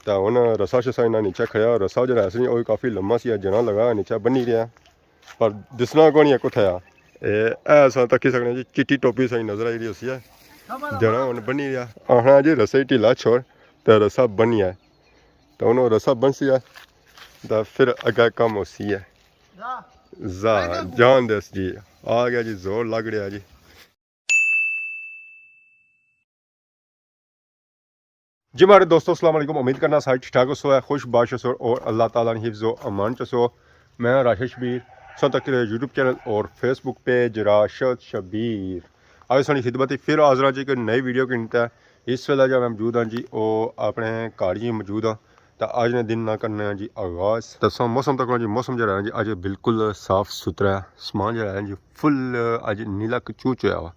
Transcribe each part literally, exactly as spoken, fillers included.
تے ہن رسا شسا انہاں نیچے کھڑیا، رسا جیہڑا ہے سی، او وی کافی لمبا سی، جنا لگا نیچے بنی رہیا، پر دسنا کوئی نہیں کتھے آ۔ اے، اے اساں تکی سکنے جی، چٹی ٹوپی سائی نظر آئی رہی ہوسی ہے، جنا ہن بنی رہیا۔ آخنا جی، رسے ڈھیلا چھوڑ تے رسا بنی آئے، تے ہن او رسا بنسی ہے، تے پھر اگے کم ہوسی ہے۔ زا، جان دیس جی، آ گیا جی، زور لگ رہیا جی۔ جی ماڑے دوستو، السلام علیکم، امید کرنا سارے ٹھیک ٹھاک ہوسو، ہے خوش باش ہوسو اور اللہ تعالیٰ نے حفظ و امان چ ہوسو۔ میں راشد شبیر، سو تک یوٹیوب چینل اور فیس بک پیج راشد شبیر۔ آج ساڑی خدمت ہی پھر حاضر ہاں جی، ایک نئی ویڈیو کے نتا۔ اس ویلے جو میں موجود ہاں جی، او اپنے گھر جی موجود ہاں۔ تے اج نے دن نا کرنے ہاں جی آغاز۔ تے سو موسم تک جی، موسم جیہڑا ہے جی، اج بالکل صاف ستھرا ہے۔ اسمان جیہڑا ہے جی، فل اج نیلا کچوچ ہویا ہوا۔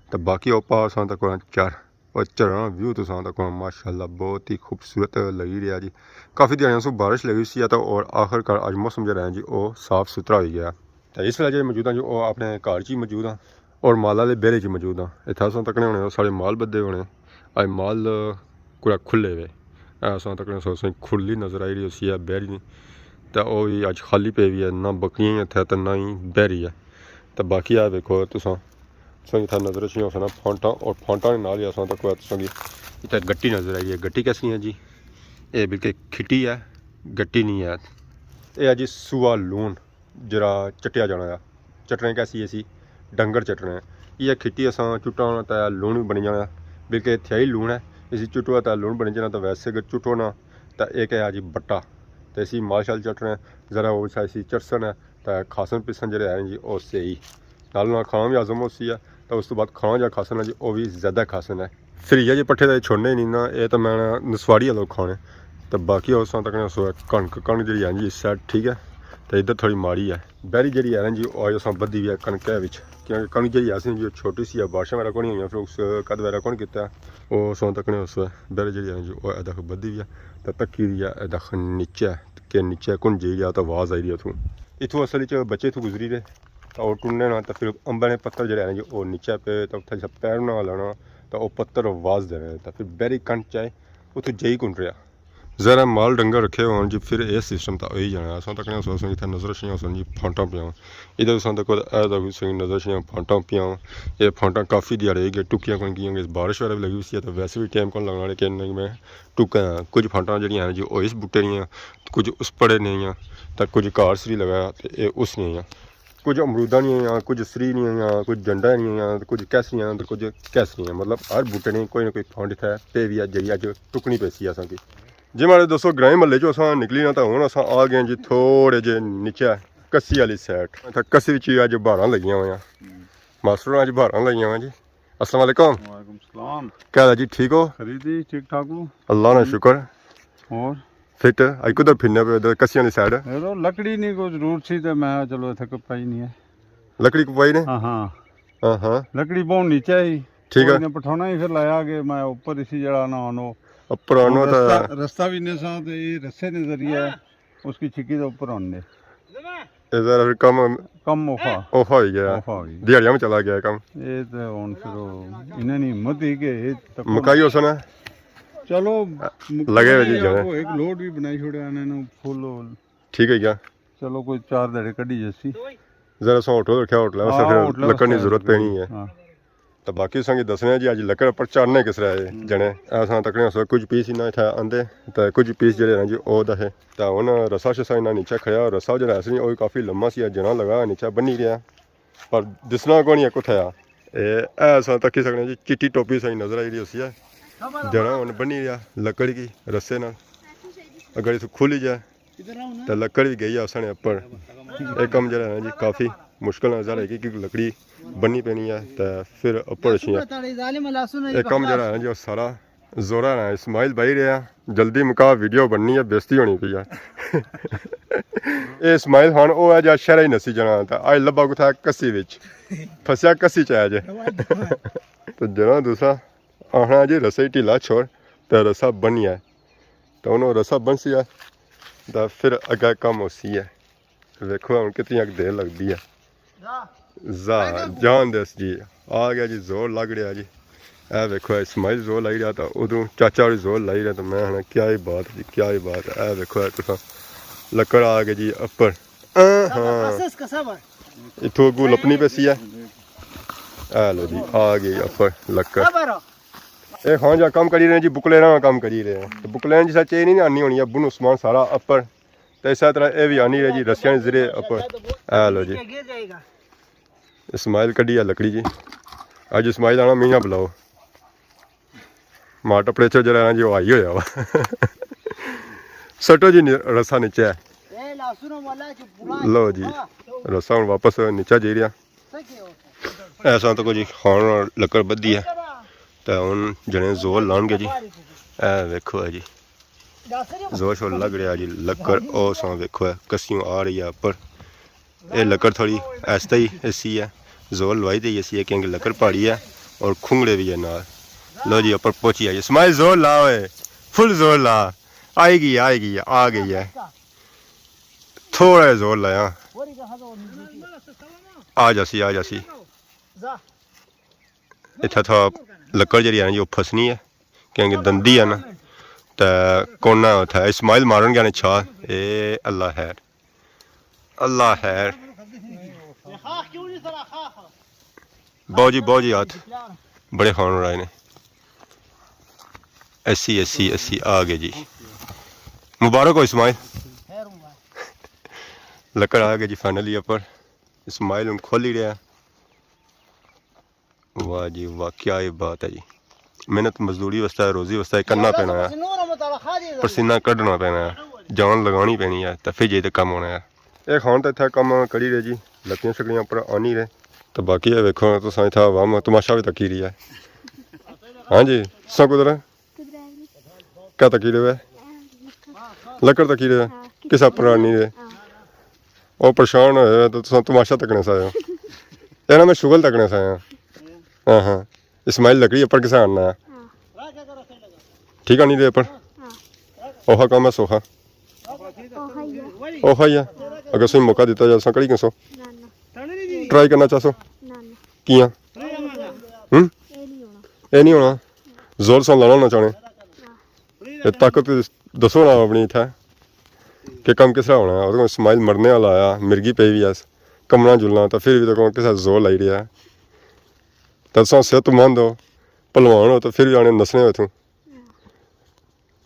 تے باقی اوپا اساں تک چار اور چڑھنا ویو تساں تکو ماشاءاللہ بہت ہی خوبصورت لگی رہیا جی۔ کافی دیہاڑیاں سوں بارش لگی سی تے اور آخر کار اج موسم جیہڑا ہے جی، او صاف ستھرا ہوئی گیا۔ تے اس ویلے جیہڑے موجود ہاں جی، او اپنے گھر چ ہی موجود ہاں اور مال آلے بیرے چ ہی موجود ہاں۔ اتھا اساں تکنے ہونے سارے مال بدھے ہونے، اج مال پورا کھلے ہوئے۔ اے اساں تکنے سو سوئی کھلی نظر آئی رہی ہوسی ہے بیری نی، تے او وی اج خالی پئی ہوئی ہے، نہ بکریاں ہی اتھے تے نہ ہی بیری ہے۔ تے باقی اے ویکھو تساں، تساں کی اتھا نظر اچھنی ہوسن پھانٹاں، اور پھانٹاں نے نال ہی اساں تک تساں کی اتھا گٹی نظر آئی ہے۔ گٹی کیسی ہے جی؟ اے بلکہ کھٹی ہے، گٹی نہیں ہے۔ اے ہے جی سوا لون، جیہڑا چٹیا جانا ہے۔ چٹنے کیسی اسی؟ ڈنگر چٹنے۔ یہ کھٹی اساں چٹاں تے لون بھی بنی جانا، بلکہ تھیائی لون ہے۔ اسی چٹو تے لون بنی جانا، تے ویسے اگر چٹو نا تے ایک ہے جی بٹا، تے اسی مال شال چٹنے، ذرا وہ اسی چٹسن ہے۔ تے کھاسن پیسن جیہڑے ہیں جی، او صحیح۔ نال نال کھانا وی ہضم ہوسی ہے، تے اس تو بعد کھانا جیہڑا کھاسن ہے جی، او وی زیادہ کھاسن ہے۔ پھر یہ جی پٹھے تے چھوڑنے ہی نہیں نا، اے تے میں نسواڑی آلے کھانے۔ تے باقی اساں تکنے سو کنک، کنک جیہڑی ہے جی، اس سائیڈ ٹھیک ہے، تے ادھر تھوڑی ماڑی ہے۔ بیری جیہڑی ہے نا جی، او اساں بدھی وی ہے کنک وچ، کیونکہ کنک جیہڑی ہے سی جی، او چھوٹی سی ہے، بارشاں وغیرہ کونی ہوئیاں، پھر اس قد وغیرہ کون کیتا۔ او اساں تکنے اس بیری جیہڑی ہے جی، او ادھا بدھی وی ہے، تے تکی وی ہے ادھا نیچے۔ کہ نیچے کن جائی گیا تے آواز آئی رہی اتھوں۔ اتھوں اصل وچ بچے اتھوں گزری رہے، تے او ٹرنے نا، تے پھر امباں نے پتر جیہڑے ہیں جی، او نیچے پے، تے اتھے جب پیر نہ لانا، تے او پتر آواز دینے، تے پھر بیری کنڈ چائے اتھوں جائی کن رہیا۔ ذرا مال ڈنگر رکھے ہون جی، پھر اے سسٹم تاں ہوئی جانا۔ اساں تکنے سو سو اتھے نظر اچھنیاں ہوسن جی، پھانٹاں پیاں۔ ادھر اساں تک اے تک سنگ نظر اچھنیاں پھانٹاں پیاں۔ اے پھانٹاں کافی دیہاڑے ہوئی گئے، ٹکیاں کون کیاں گئے، بارش وغیرہ بھی لگی ہوئی سی، تے ویسے بھی ٹائم کون لگنا، لیکن میں ٹکاں، کچھ پھانٹاں جیہڑیاں ہیں جی، او اس بوٹے نیاں، کچھ اس پڑے نیاں، تے کچھ گھر سری لگایا، تے اے اس نیاں۔ کچھ امروداں نیاں، کچھ سری نیاں، کچھ جنڈا نیاں، کچھ کیسریاں، تے کچھ کیسریاں۔ مطلب، ہر بوٹے نے کوئی نہ کوئی پھانٹ اتھے پے وی ہے، جیہڑی اج ٹکنی پیسی اساں کی۔ جی ماڑے دوستو، گرائیں محلے چوں اساں نکلی نا، تے ہن اساں آ گئے جی تھوڑے جے نیچے کسی آلی سائیڈ۔ اتھے کسی وچ اج بہاراں لگیاں ہویاں۔ ماسٹر ہوراں اج بہاراں لگیاں ہویاں جی۔ السلام علیکم۔ وعلیکم السلام۔ کیا حال ہے جی، ٹھیک ہو؟ خیریت جی، ٹھیک ٹھاک ہو؟ اللہ نا شکر۔ اور؟ فٹ۔ اج کدھر پھرنے پے ادھر کسیاں دی سائیڈ؟ یارو، لکڑی نی کوئی ضرورت سی تے میں چلو اتھے کپائی نہیں ہے۔ لکڑی کپائی نے؟ ہاں، ہاں۔ ہاں، ہاں۔ لکڑی بہت نیچے ہی۔ ٹھیک ہے۔ انہیں پٹھانا ہی پھر لایا کہ میں اوپر اسی جڑا نہ آنو۔ اوپر آنو۔ رستہ، رستہ بھی نہیں سا تے یہ رسے نے ذریعے اس کی چھکی دے اوپر آنے۔ اے ذرا پھر کم کم اوکھا۔ اوکھا ہوئی گیا۔ اوکھا ہوئی۔ دیہاڑیاں میں چلا گیا کم۔ اے تے ہن پھر او انہاں نی ہمت ہی کہ اے تک مکائی ہوسن۔ چلو، لگے ہوئے جی جانے۔ ایک لوڈ بھی بنائی چھوڑیا انہاں نے فل۔ ٹھیک ہے کیا؟ چلو کوئی چار دھڑے کڈی جاسی۔ ذرا سا ہوٹل رکھیا، ہوٹل واسطے ہاں، پھر ہوٹل لکڑ نی واسطے ضرورت پینی ہے۔ ہاں۔ تے باقی تساں کی دسنے آں جی، اج لکڑ اپر چڑھنے کس طرح ہے۔ ہوں۔ جنے اساں تکنے اس وقت کچھ پیس انہاں اتھے آندے، تے کچھ پیس جڑے ہیں جی، او دہے۔ تے ہن رسا شسا انہاں نیچے کھڑیا، رسا جڑا ہے سی، او کافی لمبا سی، جنا لگا نیچے بنی رہیا۔ پر دسنا کونی ہے کتھے آ۔ اے، اے اساں تکی سکنے جی، چٹی ٹوپی سائی نظر آئی رہی ہوسی ہے۔ جنا ہن بنی رہیا لکڑ کی رسے نال۔ اگر اس کھلی جائے، تے لکڑ وی گئی آسنے اپر۔ اے کم جیہڑا ہے نا جی، کافی مشکل نال ظاہر ہے کہ لکڑی بننی پینی ہے تے پھر اپر اچھنی ہے۔ اے کم جیہڑا ہے نا جی، او سارا زورا نا اسماعیل بھائی رہیا، جلدی مکا، ویڈیو بننی ہے، بےعزتی ہونی پئی ہے۔ اے اسماعیل خان او ہے جا شہرا ہی نسی جانا، تے اج لبا کتھا؟ کسی وچ پھسیا، کسی چ ہے جے۔ تے جنا دوسرا آخنا جی، رسے ڈھیلا چھوڑ تے رسا بنیا ہے۔ تے ہن او رسا بنسی ہے، تے پھر اگے کم ہوسی ہے۔ ویکھو ہن کتنی اک دیر لگدی ہے۔ زا، جان دیس جی، آ گیا جی، زور لگ رہیا جی۔ اے ویکھو، اسماعیل زور لائی رہیا تھا، ادھروں چاچا ہوری زور لائی رہیا تھا۔ میں آخنا، کیا ہی بات ہے جی، کیا ہی بات ہے۔ اے ویکھو، اے تساں لکڑ آ گئی جی اپر۔ آ ہاں۔ اتھوں اگوں لپنی پیسی ہے۔ اے لو جی، آ گئی اپر لکڑ۔ اے خان جا کم کری رہے ہیں جی، بکلے نا کم کری رہے ہیں۔ تو بکلے جس چے نہیں آنی ہونی ہے، بن عثمان سارا اپر۔ تے اسے طرح اے بھی آنی رہے جی، رسیاں نے ذریعے اپر۔ اے لو جی۔ اسماعیل کڈی ہے لکڑی جی۔ اج اسماعیل آنا میاں بلاؤ۔ ماں ٹپڑے چ جڑا ہے نا جی، او ہائی ہویا وا۔ سٹو جی نی-، رسا نیچے ہے۔ لو جی، رسا ہن واپس نیچے جائی رہیا۔ ایسا تو کچھ خان لکڑ بدھی ہے۔ تے ہن جنے زور لان گے جی۔ اے ویکھو اے جی۔ زور شور لگ رہیا جی، لکڑ او ساں ویکھو اے، کسیوں آ رہی ہے اپر۔ اے لکڑ تھوڑی آہستہ ہی ایسی ہے، زور لوائی تے ہی ایسی ہے، کیونکہ لکڑ پہاڑی ہے اور کھنگڑے بھی ہے نال۔ لو جی، اپر پہنچی آئی۔ اسماعیل زور لا ہوئے، فل زور لا۔ آئی گئی، آئی گئی، آ گئی ہے۔ تھوڑا جہا زور لایا۔ آ جاسی، آ جاسی۔ اتھا تھا لکڑ جیڑی ہے نا جی، او پھسنی ہے، کیونکہ دندی ہے نا، تے کونا اتھا اسماعیل مارن گیا نے چھال۔ اے اللہ خیر، اللہ خیر۔ بہو جی، بہو جی ہاتھ، بڑے خان ہور آئے نے۔ ایسی، ایسی، ایسی آ گئے جی۔ مبارک ہو اسماعیل۔ لکڑ آ گئے جی فائنلی اپر۔ اسماعیل ہن کھولی رہیا۔ واہ جی واہ، کیا ہی بات ہے جی۔ محنت مزدوری واسطے، روزی واسطے کرنا پینا ہے۔ پسینہ کڈنا پینا ہے، جان لگانی پینی ہے، تے پھر جائی تے کم ہونا ہے۔ اے خان تے اتھا کم کری رہے جی، لکڑیاں شکڑیاں اپر آنی رہے۔ تے باقی اے ویکھو، تساں اتھا عوام تماشا وی تکی رہی ہے۔ ہاں جی، تساں کدھر؟ کیا تکی رہے؟ لکڑ تکی رہے؟ کسا اپر آنی رہے؟ او پریشان ہوئے ہوئے تے تساں تماشا تکنے سا آئے ہو۔ اے نا میں شغل تکنے سا آیا۔ ہاں ہاں۔ اسماعیل لکڑی اپر کسا آننا ہے؟ ٹھیک آنی رہے اپر؟ اوکھا کم ہے سوکھا؟ اوکھا ہی ہے۔ اگر تساں موقع دتا جائے، تساں کری کنسو؟ ٹرائی کرنا چاہسو؟ کیاں؟ ہم؟ اے نہیں ہونا۔ زور سان لانا ہونا چاہنے۔ اے طاقت دسو نا اپنی اتھا کہ کم کس طرح ہونا ہے۔ اور اسماعیل مرنے والا آیا، مرگی پئی وی ایس، کمنا جلنا، تو پھر بھی دیکھو کس طرح زور لائی رہیا ہے۔ تو تساں صحت مند ہو، پہلوان ہو، تو پھر بھی آنے نسنے ہو اتھوں۔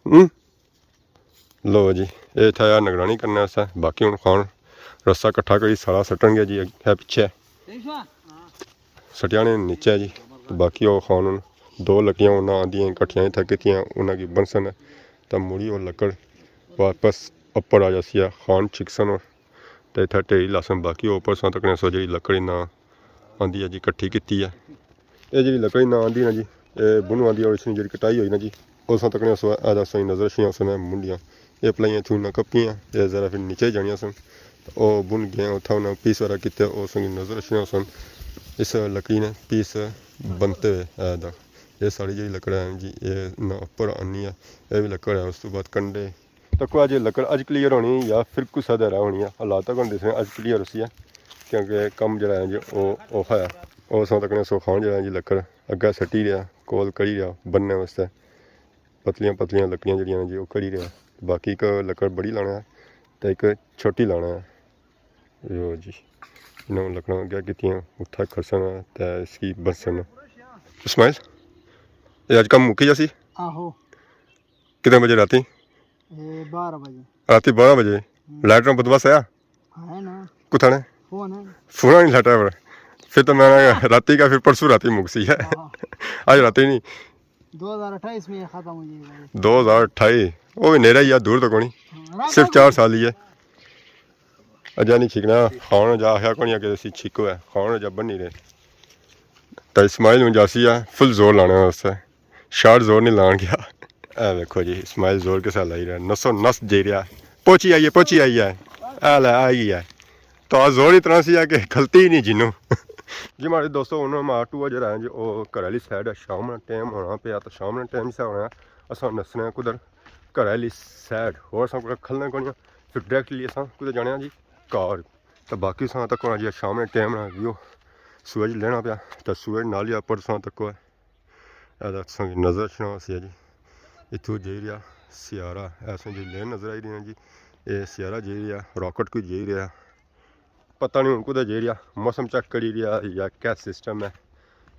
ہم؟ لو جی، اے اتھا آیا نگرانی کرنے واسطے۔ باقی ہن خان رسا کٹھا کری سارا سٹن گیا جی، ہے پچھے۔ سٹیا نے نیچے جی۔ تے باقی او خان ہن دو لکڑیاں انہاں آندیاں کٹھیاں اتھا کیتیاں، انہاں کی بنسن۔ تے مڑی او لکڑ واپس اپر آ جاسی ہے، خان چھکسن۔ تے اتھا ڈھیری لاسن، باقی او اپر ساں تکنے سو جیڑی لکڑ انہاں آندی ہے جی، کٹھی کیتی ہے۔ اے جیڑی لکڑ انہاں آندی نا جی، اے بنو آندی، اور اس نی جیڑی کٹائی ہوئی نا جی، او ساں تکنے سو، اے دا ساں نظر اشیاں سن منڈیاں۔ اے پلائیاں اتھوں نہ کپیاں، اے ذرا پھر نیچے جانیاں سن۔ او بن گئے، اتھا انہاں پیس وغیرہ کیتے، او ساں نظر اشیاں سن۔ اس لکڑی نے پیس بنتے ہوئے اے دا۔ اے ساری جیڑی لکڑ ہے جی، اے نہ اپر آنی ہے، اے وی لکڑ ہے۔ اس تو بعد کنڈے تکو اج لکڑ اج کلیئر ہونی یا پھر کسا دے رہ ہونی ہے، حالات تک ہن دسنے اج کلیئر ہوسی ہے، کیونکہ کم جیڑا ہے جی او اوکھا ہے۔ او اساں تکنے سو خان جیڑا ہے جی لکڑ اگے سٹی رہیا، کول کری رہیا بننے واسطے۔ پتلیاں پتلیاں لکڑیاں جیڑیاں نے جی او کری رہیا۔ باقی ایک لکڑ بڑی لانا ہے تے ایک چھوٹی لانا ہے۔ یو جی، انہاں لکڑاں اگے کیتیاں، اتھا کھڑسن تے اس کی بنسن۔ اسماعیل، اے اج کم مکی جاسی؟ آہو۔ کتنے بجے راتی؟ اے، بارہ بجے۔ راتی بارہ بجے؟ ہوں۔ لائٹ نا بندوبست ہے؟ ہے نا۔ کتھا نے؟ فون ہے۔ فون نہیں لائٹ پر۔ پھر تو میں راتی کا، پھر پرسوں راتی مکسی ہے۔ ہاں۔ اج راتی نہیں۔ دو ہزار اٹھائیس میں ختم ہو جائے گا۔ دو ہزار اٹھائی؟ او وی نیڑا ہی آ، دور تو کونی۔ ہاں، صرف چار سال ہی ہے۔ اجا نہیں چھکنا، خان جا آخیا کونی کہ اسی چھکو ہے، خان جا بنی رہے۔ تے اسماعیل ہن جاسی ہے فل زور لانے واسطے۔ شاٹ زور نہیں لان گیا۔ اے ویکھو جی، اسماعیل زور کسا لائی رہیا، نسو نس جائی رہیا۔ پہنچی آئی ہے، پہنچی آئی ہے۔ اے لے، آئی ہے۔ تو آ زور اتنا سی ہے کہ کھلتی ہی نہیں جنوں۔ جی ماڑے دوستو، ہن ماڑا ٹور جیڑا ہے جی، او گھر آلی سائیڈ ہے۔ شام نا ٹائم ہونا پیا، تو شام نا ٹائم سا ہونا، اساں نسنے آں کدھر؟ گھر آلی سائیڈ۔ ہور اساں کدھر کھلنے کونی آں، پھر ڈائریکٹلی اساں کدھر جانے آں جی؟ گھر۔ تو باقی اساں تک ہونا جی شام نے ٹائم نا ویو، سورج لینا پیا، تو سورج نال ہی اپر اساں تک ہے۔ اے تساں کی نظر اچھنا ہوسی جی، اتھوں جائی رہیا سیارہ۔ ایساں جی لین نظر آئی رہی نا جی، اے سیارہ جائی رہیا، راکٹ کوئی جائی رہیا۔ پتہ نہیں ہن کدھر جائی رہیا، موسم چیک کری رہیا یا کیا سسٹم ہے۔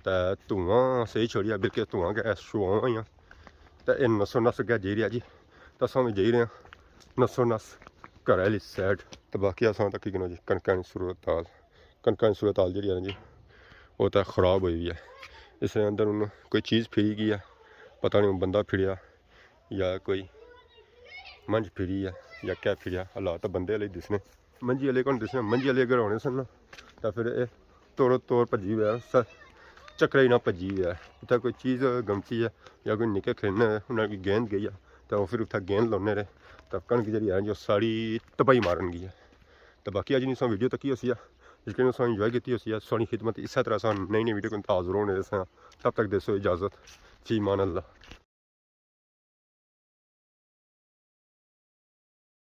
تے دھواں صحیح چھوڑیا، بلکہ دھواں گیس شو ہوئیاں۔ تے اے نسو نس اگے جائی رہیا جی، تے اساں وی جائی رہے ہاں نسو نس گھر آلی سائیڈ۔ تے باقی اساں تکی کنو جی کنکاں نی صورت حال، کنکاں نی صورت حال جیہڑی ہے نا جی، او تے خراب ہوئی ہوئی ہے۔ اس نے اندر ہن کوئی چیز پھری گئی ہے، پتہ نہیں ہن بندہ پھریا یا کوئی منجھ پھری ہے یا کیا پھریا، حالات تے بندے آلے ہی دسنے۔ منجھی آلے کون دسنے؟ منجھی آلے اگر ہونے سن نا، تاں فر اے توڑو توڑ بھجی ہویا، س-، چکرے ہی نہ بھجی ہویا۔ اتھا کوئی چیز گمتی ہے یا کوئی نکے کھیلنے، انہاں کی گیند گئی ہے، تاں او فر اتھا گیند لانے رہے، تاں کنک جیہڑی ہے جو ساری تباہی مارن گئی ہے۔ تاں باقی اج نی اساں ویڈیو تکی ہوسی ہے، جس کنے اساں انجوائے کیتی ہوسی ہے۔ ساڑی خدمت اسے طرح اساں نئی نئی ویڈیو کنے حاضر ہونے رہساں۔ تب تک دیسو اجازت، فی امان اللہ۔